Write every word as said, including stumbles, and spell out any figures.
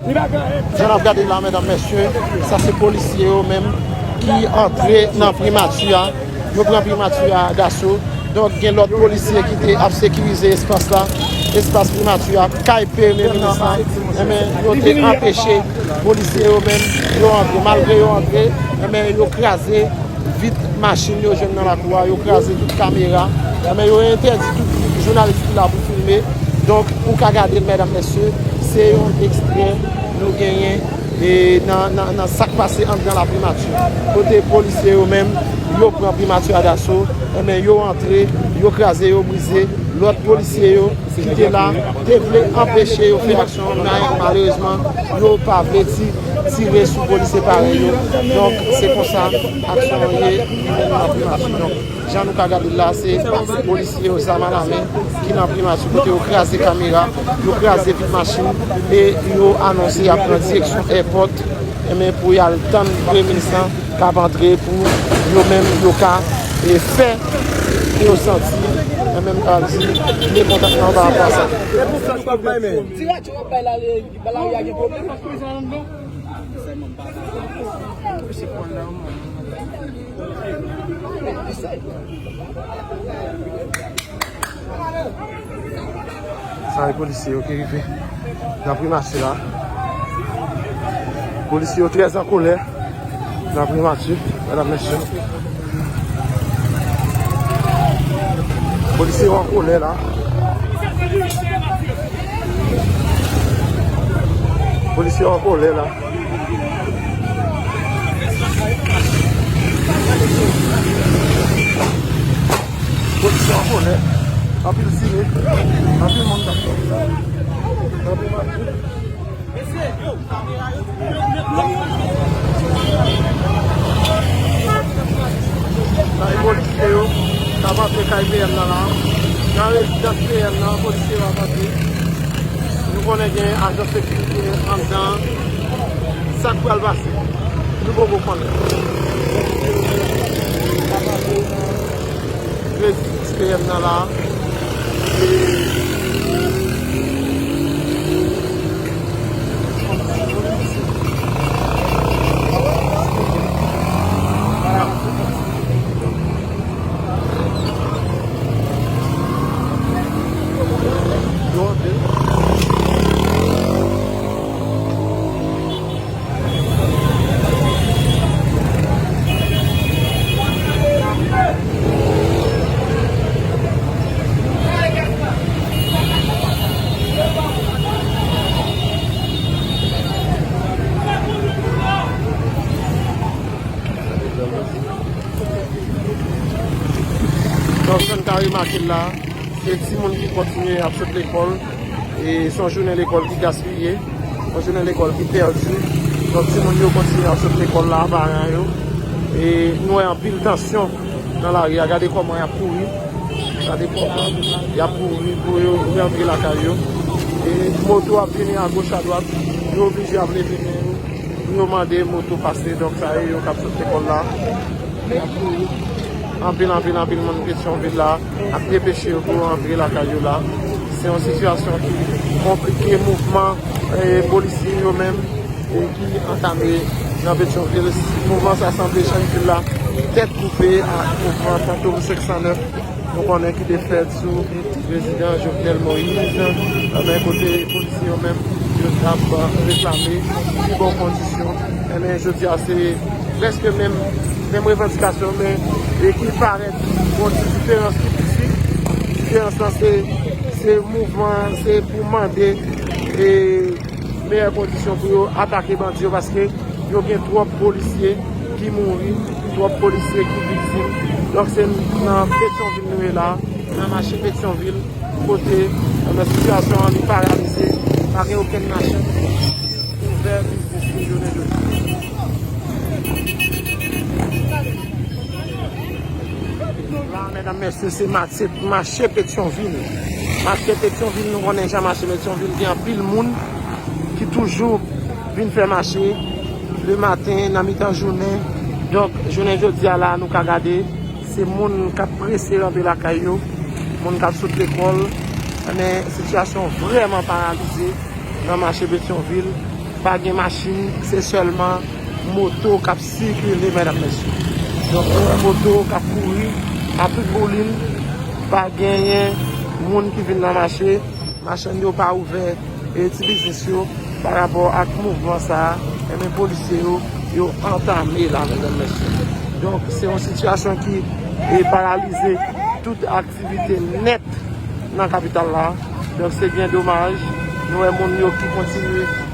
Jan n ap gade la, medam, mesye, sa se polisye yo menm ki antre nan primati a. Yo pran primati a daso. Donk, gen lòt polisye ki te ap sekirize espas la, espas primati a, kay premye minis la. Enben, yo te anpeche polisye yo menm, yo antre. Malgre yo antre, enben, yo kraze vit machin yo jwenn nan lakou a, yo kraze tout kamera. Enben, yo entèdi tout jounalis ki la pou filme. Donk, ou ka gade l, medam, mesye, se yon ekstrè nou genyen e nan, nan, nan sa k pase anndan laprimati. Kote polisye yo menm, yo pran primati a daso, enben, yo antre, yo kraze, yo brize. Lòt polisye yo ki te la, te vle anpeche yo fè aksyon, men malerezman, yo pa vle ti, tire sou polisye parèy yo. Donk, se konsa, aksyon an ye, li mennen nan primati. Donk, jan nou ka gade l la, se polisye yo, zam alamen, ki nan primati, kote yo kraze kamera, yo kraze vit machin, e yo anonse y ap pran direksyon èpòt, enben, pou y al tann premye minis lan k ap antre, pou yo menm, yo ka, e, fè yo santi, enben, m ka di, mekontantman pa rapò a sa. Ti radyo w ap bay la, e, lari a gen pwoblèm. Sa e polisye yo ki rive nan primati la. Polisye yo trè an kolè nan primati, medam, mesye. Polisye yo an kolè la. Polisye yo an kolè la. Polisye an kolè. Anpil sirèn. Anpil moun k ap sòti la. Anpil machin. Kay polisye yo k ap antre kay P M nan la. Nan rezidans P M nan, polisye yo ap antre. Nou konnen gen ajan sekirite anndan. Sa k pral pase, nou poko konnen. Rezidans P M nan la. Donk, jan n ka remake l la, se timoun ki kontinye ap sot lekòl. E se yon jounen lekòl ki gaspiye, yon jounen lekòl ki pèdi. Donk, timoun yo kontinye ap sot lekòl la, paran yo. E nou wè anpil tansyon nan lari a. Gade kòman y ap kouri. Gade kòman y ap kouri pou yo rantre lakay yo. E moto ap vini agoch, adwat. Yo oblije ap leve men yo pou yo mande moto pase. Donk, sa e yo k ap sot lekòl la. Anpil, anpil, anpil moun Petyonvil la ap depeche yo pou yo antre lakay yo la. Se yon sitiyasyon ki konplike mouvman, eh, polisye yo menm, eh, ki antame nan Petyonvil. Mouvman sa sanble jan l di l la, tèt koupe ak mouvman Fantom senk san nèf, nou konnen ki te fèt sou prezidan Jovenel Moïse, anben kote polisye yo menm, yo t ap reklame pi bon kondisyon. Enben, jodi a, se prèske menm, menm revandikasyon, men e ki parèt yon ti diferans ki piti. Diferans lan, se, se mouvman, se pou mande e meyè kondisyon pou yo atake bandi yo, paske yo gen twòp polisye ki mouri, twòp polisye ki viktim. Donk, se nan Petyonvil nou ye la, nan mache Petyonvil, kote, eh, sitiyasyon an li paralize, pa gen okenn machin ki ouvè biznis li jounen jodi a. La, medam, mesye, se mache, mache Petyonvil. Mache Petyonvil, nou konnen jan mache Petyonvil gen anpil moun ki toujou vin fè mache le maten, nan mitan jounen. Donk, jounen jodi a la, nou ka gade, se moun k ap prese rantre lakay yo, moun k ap sot lekòl. Men, sitiyasyon vrèman paralize nan mache Petyonvil. Pa gen machin, se sèlman moto k ap sikile, medam, mesye. Donk, nou wè moto k ap kouri a tout boulin, pa genyen moun ki vin nan mache, machann yo pa ouvè e ti biznis yo pa rapò ak mouvman sa a, enben polisye yo, yo antame la, medam, mesye. Donk, se yon sitiyasyon ki e paralize tout aktivite nèt nan kapital la. Donk, se byen domaj, nou wè moun yo ki kontinye